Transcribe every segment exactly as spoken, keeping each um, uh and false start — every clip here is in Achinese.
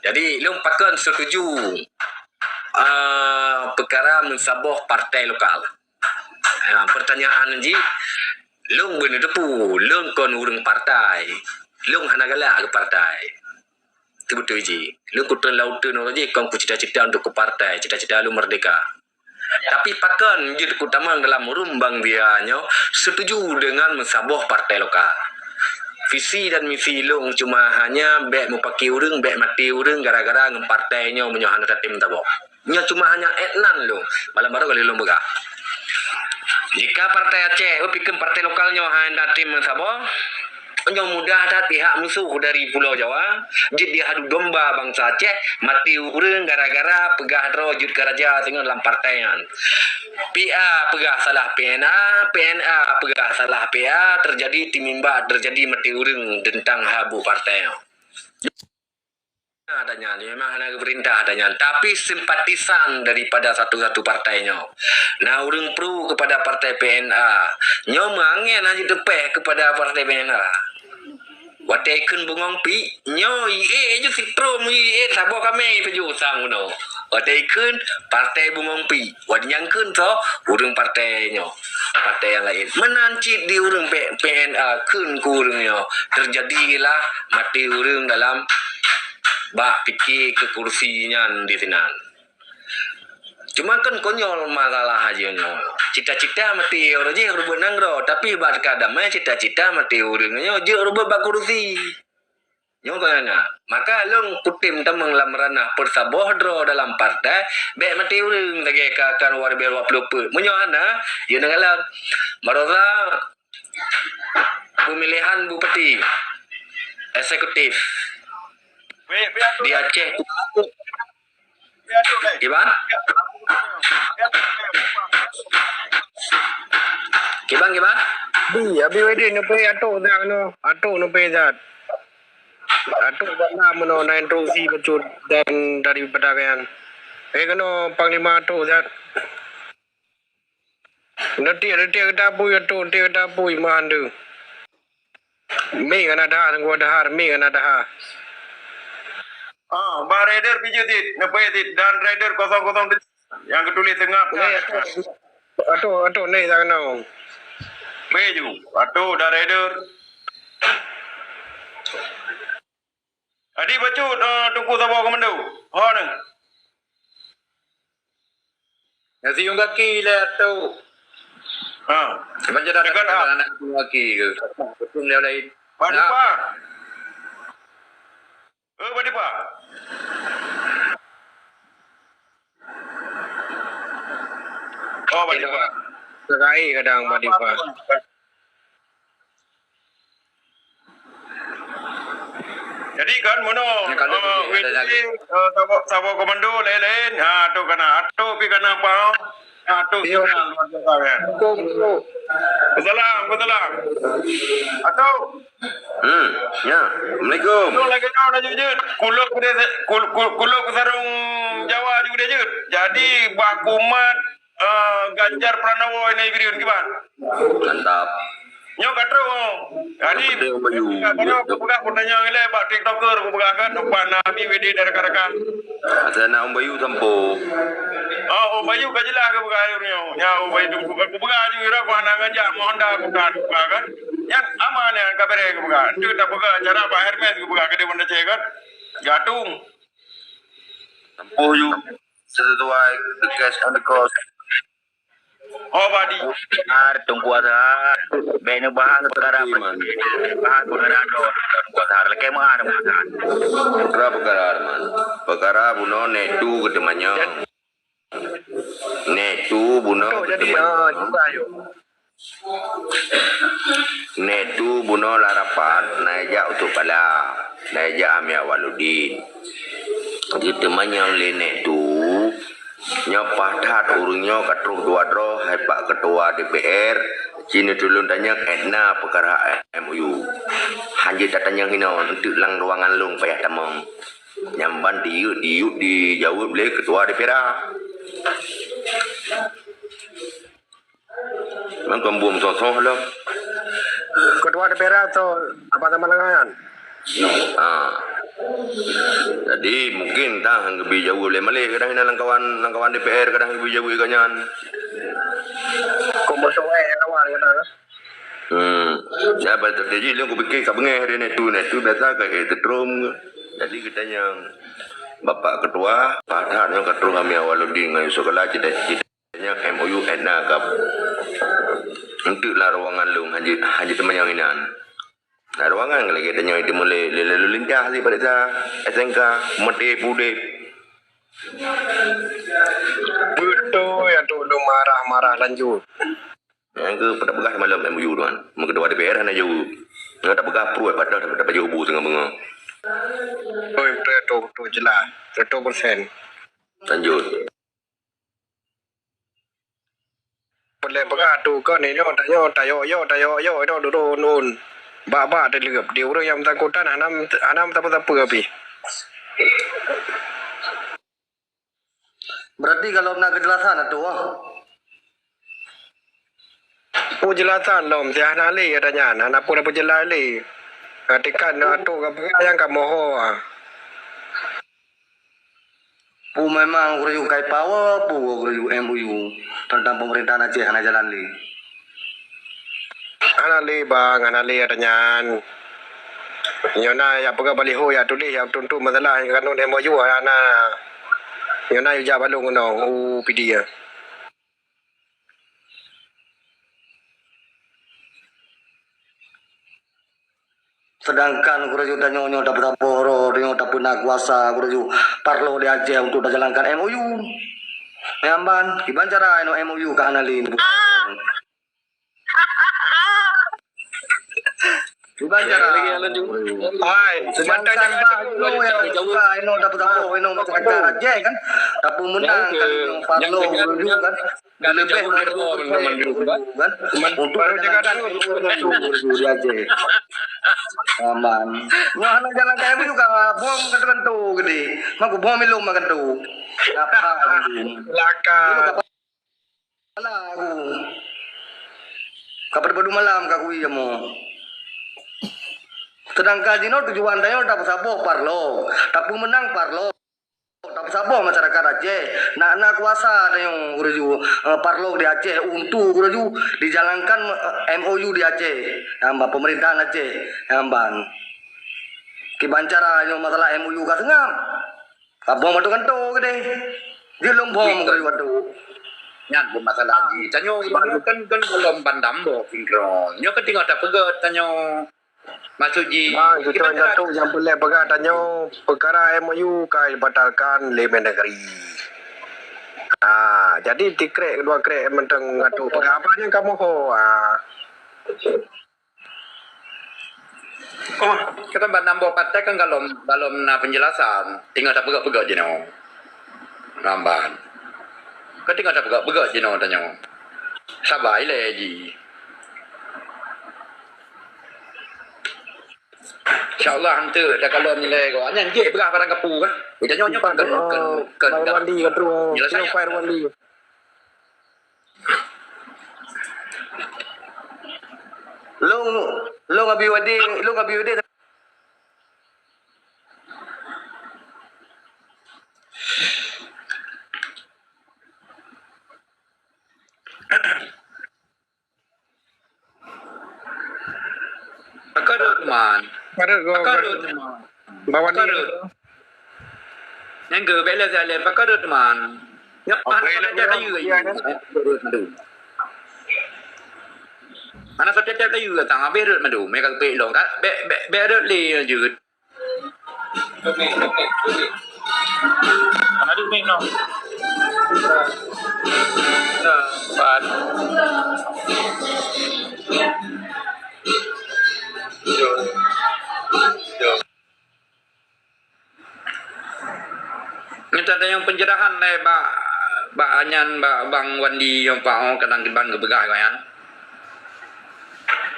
Jadi, lôn pakon setuju, ah, peukara meusaboh partai lokal. Ah, pertanyaan jih, lôn beuneuteupeu, lôn kon ureuëng partai. Lôn hana galak keu partai. Teubeutôi jih. Lôn kuteun lam uteuen uroe jih kon kucita-cita untuk keu partai, cita-cita lôn merdeka. Tapi pakon jeuet kutamong dalam rumbang dia nyoe setuju dengan meusaboh partai lokal. Visi dan misi lôn cuma hanya bék mupaki ureuëng, bék maté ureuëng gara-gara ngon partai nyoe meunyoe hana tatem saboh. Nyoe cuma hanya étnan lôn, malam baru kali lôn peugah. Jika partai Aceh, oh, pikir partai lokal nyoe hana tatem saboh, nyoe mudah that pihak musuh dari Pulau Jawa jeuet diadu domba bansa Aceh, maté ureuëng gara-gara peugah droe jeuet keu raja singoh lam partai nyan. P A peugah salah P N A, P N A peugah salah P A, terjadi timimba, terjadi maté ureuëng teuntang haba partai nyoe. Ada nyan, memang hana geupeurintah ada nyan. Tapi simpatisan daripada satu-satu partai nyoe. Na ureuëng pro kepada partai P N A. Nyoe meuangén hana jiteupéh kepada partai P N A. Watée ikheun bungong pi, nyoe ié ju siprom ié saboh kami tuju sang bunoe. Watée ikheun partai bungong pi, watée nyang kheun soe ureuëng partai nyoe, partai nyang laén. Meunan cit di ureuëng P-, P N A kheun keu ureuëng nyoe, terjadilah maté ureuëng dalam bak pike keu kursi nyan di sinan. Cuma kan konyol masalah aja nyoe. Cita-cita maté ureuëng jih rubut nanggroe, tapi bak teuka damai cita-cita maté ureuëng nyoe jeuet rubut bak kursi. Nyoe keunan. Maka lôn kutem tamong lam ranah peusaboh droe dalam partai, bék maté ureuëng lagée ka akan dua ribu dua puluh empat. Meunyoe hana, ya neukalon. Barosa pemilihan bupati eksekutif di Aceh. Kiban? Kiban, kiban? Bi, abi wedding neupeue atuk zat keunoe, atuk neupeue zat. Atuk bak na meunoe na instruksi bacut dan daripada nyan. Eh, keunoe Panglima atuk zat. Nanti, nanti kita pui atuk, nanti kita pui mahan tu. Mi kana dah, tunggu dah, mi kana dah. Ah, bah rider pijit dit, neupeue dit dan rider kosong kosong dit yang ketulis tengah. Ni, atuk, atuk, atuk, ni tak kenal. Peju, atuk dan rider. Adi bacut, eh, Teungku saboh komando. Ho ni. Nasi yung kaki le atuk. Ha. Macam dah dekat, kata ah. Anak yung kaki ke? Betul dia lain. Pak Dipa. Eh, Pak Dipa. Oh, Pak Dipa. Serai kadang Pak Dipa. Jadi kan meunoe, eh, ada lagi. Eh, saboh, saboh komando lain-lain. Ha, tu kana. Atuk pi kana apa? Atuk pi kana luar biasa kan. Assalamualaikum. Waalaikumsalam. Atuk. Hmm, ya. Assalamualaikum. Tu lagi kau nak jujur. Kulo kude, kul-, kul-, kulo ke sarung Jawa juga dia jut. Jadi bah kumat, eh, Ganjar Pranowo ini beriun kiban. Mantap. Nyoe ka trok. Jadi, Yang penting Om Bayu. Ka kono aku peugah, aku tanya ilai bak TikToker, aku peugah kan, umpan Nabi W D dari rakan-rakan. Asal nak Om Bayu sampo. Oh, Om Bayu ka jelas ke peugah akhirnya. Ya, Om Bayu tu aku peugah juga, aku anak ngajak, mohon dah, aku peugah, aku peugah kan. Yang aman yang ka bereng aku peugah. Itu kita peugah acara Pak Hermes, aku peugah ke dia benda cek kan. Gatung. Sampo you sesuai the cash and the cost. Oh, badi. Ar, Teungku Azhar. Bék neubahas peukara, bahas peukara droe, Teungku Azhar. Lakée meu'ah, Teungku Azhar. Peukara-peukara, Arman. Peukara bunoe nèk tu keu teumanyong. Nèk tu bunoe keu teumanyong. Nèk tu bunoe lam rapat, na jak Utok Pala, na jak Amir Awaludin. Jiteumanyong lé nèk tu, Nyoe paih that ureuëng nyoe ka troh dua droe hai bak keutua D P R, ci neutulông tanyong ék na peukara M O U. Hanjeuet tatanyong hinoe, eunteuk lam ruangan lôn payah tamong. Nyan ban diyuek-diyuek jijaweueb lé keutua D P R. Mangkon buem soh-soh lom. Keutua D P R atau apa nama lengan? Ah. Jadi mungkin tah geubi jaweueb lé malée kadang inan lam kawan, lam kawan D P R kadang geubi jaweueb gobnyan. Kok meusuai kawan kadang. Hmm. Ya, pada teujih lôn kupikir ka beungéh dari netu, netu biasa ka eh teutrom. Jadi kita nyang Bapak Ketua, Pak Hatta nyoe ka troh kami Awaludin ngon Yusuf Kala cita-cita nyang M O U Etna Cup. Untuk lah ruangan lôn hanya hanya teumanyong inan. Nah, ruangan lagée tanyoe dimulai lé lalu lintas di pada S M K, mati pudeh. Beutôi, aduh, lôn marah-marah lanjut. Nyang keu pada peugah malam M O U tuan. Meukeudua D P R hana jaweueb. Nyoe tapeugah pruet padahlah dapat jaweueb bu teungoh beungoh. Beutôi, beutôi, beutôi, jelas. Seratus persen. Lanjut. Peuleueh peugah tu kon inoe tanyoe tayok-yok, tayok-yok inoe durun-un. Bak-bak teuleueb di ureuëng nyang beusangkutan hana hana meusapeue-sapeue pih. Berarti kalau na keujelasan atoe ah. Peujelasan lom si hana lé ata nyan, hana peue peujelaih lé. Tika na atoe ka peugah nyang ka moho ah. Pu memang guraju kai power, pu guraju M O U tentang pemerintahan Aceh hana jalan lé. Hana lé bang, hana lé ata nyan. Nyoe na ya peugah baliho ya tuléh ya tuntu masalah kanun M O U hana. Nyoe na ya jak balong keunoe U P D ya. Sedangkan guraju tanyoe nyoe tapeusaboh roh, tanyoe tapeuna kuasa guraju parlo di Aceh untuk tajalankan M O U. Nyamban, kiban cara inoe M O U ka hana lé. Kiban cara. Hai, sedangkan bah inoe yang suka inoe tapeusaboh inoe masyarakat Aceh kan, tapeumeunang kan parlo guraju kan. Leubeh kan. Untuk jalankan M O U di Aceh. Aman. Nyoe hana jalankan M O U juga bom keutu-keutu gede. Mako bom ilom makan tu. Apa? Laka. Alah aku. Kapan badu malam ka kui kamu. Sedangkan jinoe tujuan tanyoe tapeusaboh parlo, tapeumeunang parlo. Tapeusaboh masyarakat Aceh, na na kuasa tanyoe guraju, eh, parlo di Aceh untuk guraju dijalankan, eh, M O U di Aceh, nyang ban pemerintahan Aceh, nyang ban. Kiban cara nyoe masalah M O U ka seungab. Ka bom atu kanto keudeh. Jeuet lom bom guraju atu. Nyan pun masalah jih. Tanyoe kan kan belum pandam boh sinkron. Nyoe kan tinggal tapeugah tanyoe. Maksud jih, ah, kita jantung nyang peureulée peugah tanyoe peukara M O U ka dibatalkan lé Mendagri. Ah, jadi tikrek dua krek mantong ngatu peugah apa nyang kamoe ho. Ah. Oh, kita ban nambah partai kan galom galom na penjelasan, tinggal tapeugah-peugah jinoe. Ramban. Kan tinggal tapeugah-peugah jinoe tanyoe. Sabai lé jih. Insya Allah hante takalon nilai kau. Nyan jek berah barang kapu kan. Udah nyonya kan kan kan. Wandi kan tu. Nilai saya. Fire Wandi. Long long abi wadi, long abi wadi. Pakadut man. Pakadut man. Pakadut. Nyang ke bela saya pakadut man. Nyok mana kata kayu kayu. Mana kata kayu kata habis rut madu. Mereka pek long. Bek bek bek rut le jut. Mana duduk ni noh? Nah, empat. Tujuh. Tujuh. Minta tanyong pencerahan lé bak bak anyan bak Bang Wandi nyang pao kadang kiban geupeugah nyan.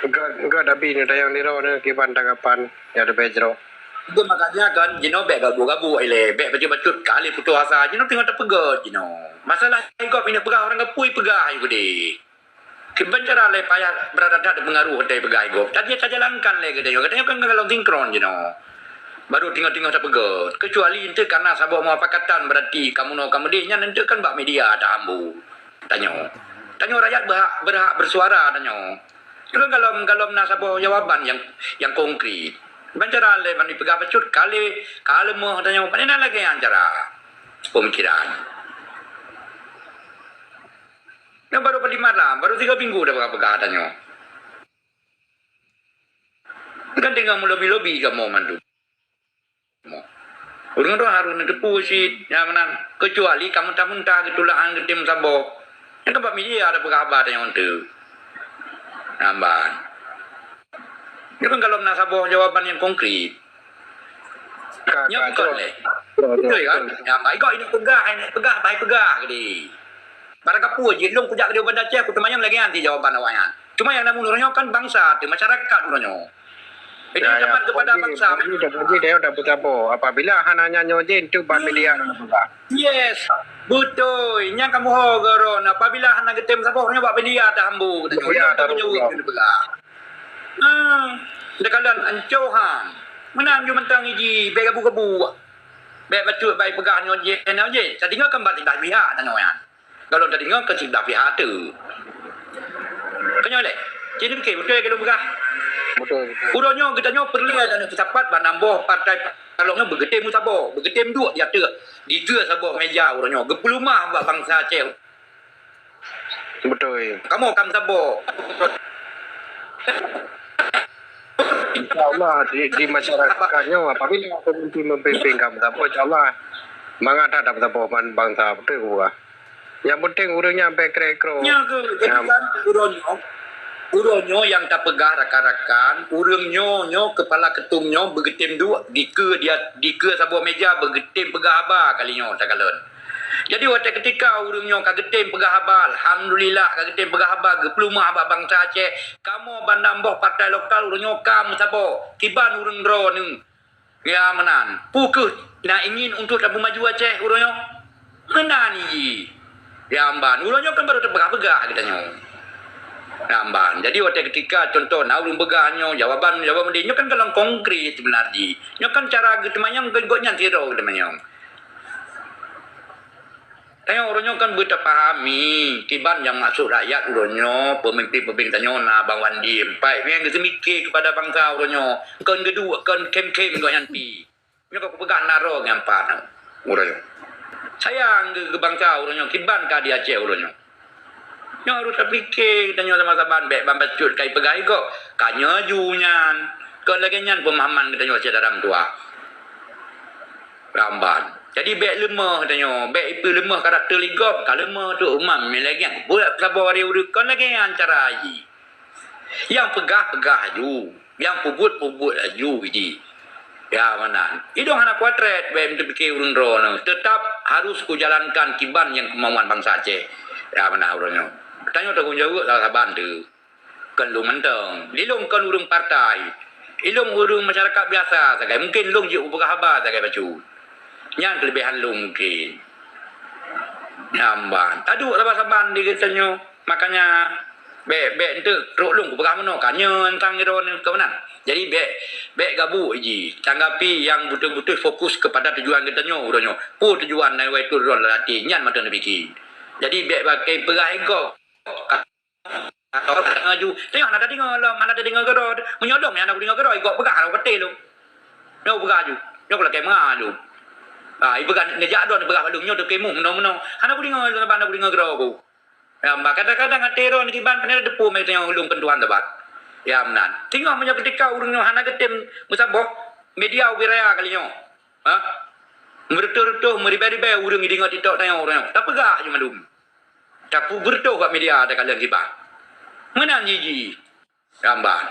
Enggak, enggak tapi ni tanyong niro ni kiban tanggapan. Ya, ada bejro. Itu makanya kan, jinoe bek gabuk-gabuk ilée, bek bacut-bacut kali putus asa, jinoe tengah terpegat jinoe. Masalah igop ini peugah orang kepui peugah ayu gede. Kiban cara lé payah berada-ada pengaruh tadi peugah igop. Tadi saya jalankan lé gede, katanya kan kalau sinkron jinoe. Baru teungoh-teungoh tapeugah. Kecuali eunteuk kana saboh mufakatan, berarti kamoe nyoe kamoe deh, nyan eunteuk kan bak media tahambu. Tanyoe. Tanyoe rakyat berhak, berhak bersuara tanyoe. Nyoe kan golom, golom na saboh jawaban nyang, nyang konkret. Ban cara lé ban jipeugah bacut, ka lé, ka leumoh tanyoe, pane na lagée nyan cara pemikiran. Nyoe baru padum malam, baru tiga minggu tapeugah-peugah tanyoe. Kan teungoh meulobi-lobi kamoe mandum. Ureuëng droe harôh neuteupeue cit, nyang meunan, keucuali ka meuntah-meuntah geutulak han geutem saboh. Nyang ka bak media tapeugah haba tanyoe eunteuk. Nyan ban. Nyoe kan golom na saboh jawaban nyang konkret. Ka, nyoe ka, bukon lé. Beutôi kan? Nyan ban. Igoe inong peugah, inong peugah, bai peugah keudeh. Barang kapeue jih, lôn kujak keudeh u Banda Aceh, kuteumanyong lagée nyan jawaban awaknyan. Cuma nyang na bunoe nyoe kan bansa teuh, masyarakat bunoe nyoe. Itu ya, ya, tepat kepada bangsa. Jadi, jadi dia dah bersabar. Apabila hana nyan nyoe jih, itu bak media dah bersabar. Yes, beutôi. Nyang kamoe ho geuron. Apabila hana geutem saboh nyoe bak media dah hambu. Media dah bersabar. Ha, dekat dan ancohan. Meunan ju mantong iji, bek gabu-gabu. Bek bacut bai peugah nyoe jih, nyoe jih. Tadi nyoe kan bak tindak pihak tanyoe nyan. Kalau tadi nyoe keu siblah pihak tu. Keu nyoe lé, jadi beutôi, beutôi keu lôn peugah. Beutôi, beutôi. Uroe nyoe geutanyoe peureulée dan teusapat bak nambah partai paralok nyoe beugeutem saboh, beugeutem duek di ateueh, dikeue saboh meja uroe nyoe, geupeulumah bak bansa Aceh. Beutôi. Kamoe kam saboh. Insya Allah di, di masyarakat nyoe apabila pemimpin memimpin kam saboh, insya Allah mangat that dapat saboh ban bansa, beutôi keu peugah. Nyang penting ureuëng nyan bèk krek-krok. Nyan keuh, jadi kan, uroe nyoe, uroe nyoe nyang tapeugah rakan-rakan, ureuëng nyoe, nyoe keupala keutum nyoe beugeutem duek dikeue dia, dikeue saboh meja beugeutem peugah haba kali nyoe takalon. Jadi watèe keutika ureuëng nyoe ka geutem peugah haba, alhamdulillah ka geutem peugah haba, geupeulumah bak bansa Aceh, kamoe bandum boh partai lokal uroe nyoe ka meusaboh, kiban ureuëng droeneuh. Ya meunan. Peu kheueh na ingin untuk tapeumaju Aceh uroe nyoe? Meunan jih. Ya mban. Uroe nyoe kan baru tapeugah-peugah geutanyoe. Ya mban. Jadi watèe keutika contoh na ureuëng peugah nyoe, jawaban, jawaban dia nyoe kan golom konkret seubeuna jih. Nyoe kan cara geuteumanyong geuh nyan sidroe geuteumanyong. Tanyoe uroe nyoe kan beutapahami, kiban nyang maksud rakyat uroe nyoe, peumimpén-peumimpén tanyoe na Bang Wandi empat, nyang geuseumiké keupada bansa uroe nyoe, kon geuduek, kon khém-khém gobnyan pi. Nyoe ka kupeugah na droe ngon pat uroe nyoe. Sayang geu-, geu bansa uroe nyoe, kiban ka di Aceh uroe nyoe. Nyoe harôh tapiké geutanyoe sama-sama, bèk ban bacut kai peugah igoe, ka nyoe ju nyan. Kon lagèe nyan peumahaman geutanyoe syedara meutuah. Ramban. Jadi bèk leumoh tanyoe, bèk ipeu leumoh karakter lé gob, ka leumoh tu umat milai nyan. Buet saboh hari ureuëng kon lagèe nyan cara jih. Nyang peugah, peugah laju. Nyang peubuet, peubuet laju jih. Ya meunan. Idong hana kuatrét, bèk meuteupike ureuëng droeneuh. Teutap harôh kujalankan kiban nyang keumauan bansa Aceh. Ya meunan uroe nyoe. Tanyoe tanggung jaweueb saban-saban teuh. Kon lôn mantong. Di lôn kon ureuëng partai. Di lôn ureuëng masyarakat biasa sagai. Mungken lôn jeuet upeugah haba sagai bacut. Nyan keuleubehan lôn mungken. Nyan ban. Taduek saban-saban di geutanyoe. Makanya, bèk, bèk eunteuk trok lôn kupeugah meunoe, ka nyoe tang droeneuh keu meunan. Jadi, bèk, bèk gabuk jih. Tanggapi nyang beutôi-beutôi fokus keupada tujuan geutanyoe uroe nyoe. Peue tujuan nyang wae turun lam até, nyan mantong neupiké. Jadi, bèk pakai peugah igoe. Laju. Tengok, hana tadeungoe lom, hana tadeungoe keudroe. Meunyoe lom nyang hana kudeungoe keudroe, igoe peugah hana kupatéh lom. Nyoe peugah laju. Nyoe kulakèe meunga lom. Ha, ipeugah neujak droe, ipeugah bak lôn, nyoe teukeumuh meunoe-meunoe. Hana kudeungoe lom, hana kudeungoe keudroe ku. Ya, bah, kadang-kadang até droe kiban, pane teupeu meutanyoe lôn keu Tuhan saban. Ya, meunan. Singoh meunyoe keutika ureuëng nyoe hana geutem meusaboh, media ubé raya kali nyoe. Ha? Meureutoh-reutoh, meuribèe-ribèe ureuëng jideungoe TikTok tanyoe uroe nyoe. Tapeugah ju mandum. Tapeubeureutoh bak media takalon kiban. Meunan jih jih. Ramban.